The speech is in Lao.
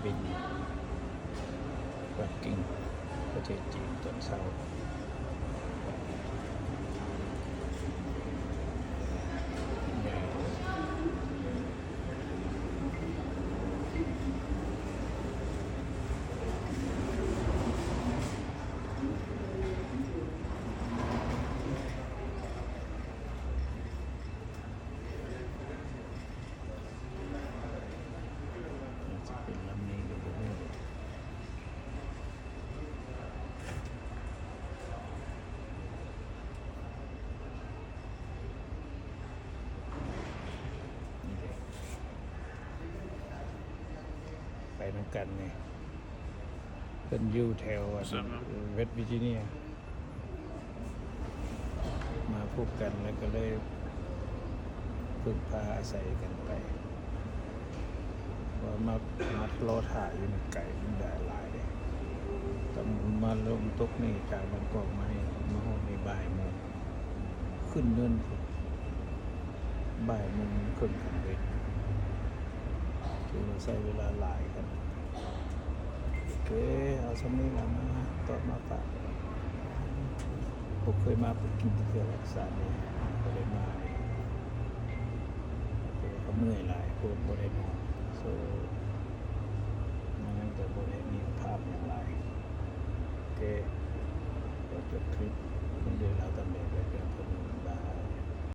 ບິນປັກກິ່ງ ປະເທດຈີນຕອນເຊົ້າ. ອາດຈະເປັນລຳນີ້ກໍບໍ່ຮູ້. ໄປນຳກັນນີ້ ເພິ່ນຢູ່ແຖວ West Virginia. ມາພົບກັນ ແລ້ວກໍເລີຍເພິ່ງພາອາໄສກັນໄປ ວ່າມາ ມາລໍຖ້າຢູ່ນີ້ໄກ ມັນໄດ້ຫຼາຍເດ້. ຕ້ອງມາລົງຕົກນີ້ ຈາກບາງກອກມານີ້ ມາຮອດນີ້ບ່າຍໂມງ ຂຶ້ນເນີນພຸ້ນ ບ່າຍໂມງເຄິ່ງກາງເວັນ ຖືວ່າໃຊ້ເວລາຫຼາຍກັນ. ໂອເຄ ເອົາສ່ຳນີ້ລະ ມາຕອນມາຝາກ ບໍ່ເຄີຍມາປັກກິ່ງຈັກເທື່ອ ສາດນີ້ບໍ່ໄດ້ມາເລີຍ. ໂອເຄ ກໍເມື່ອຍຫຼາຍ ໂພດບໍ່ໄດ້ນອນ ໂຊ ມັນກໍບໍ່ໄດ້ມີພາບຫຍັງຫຼາຍ. ໂອເຄ ກໍຈົບຄລິບ ຄົນເດີນລາວຕາມແດດ ແບບເດີມ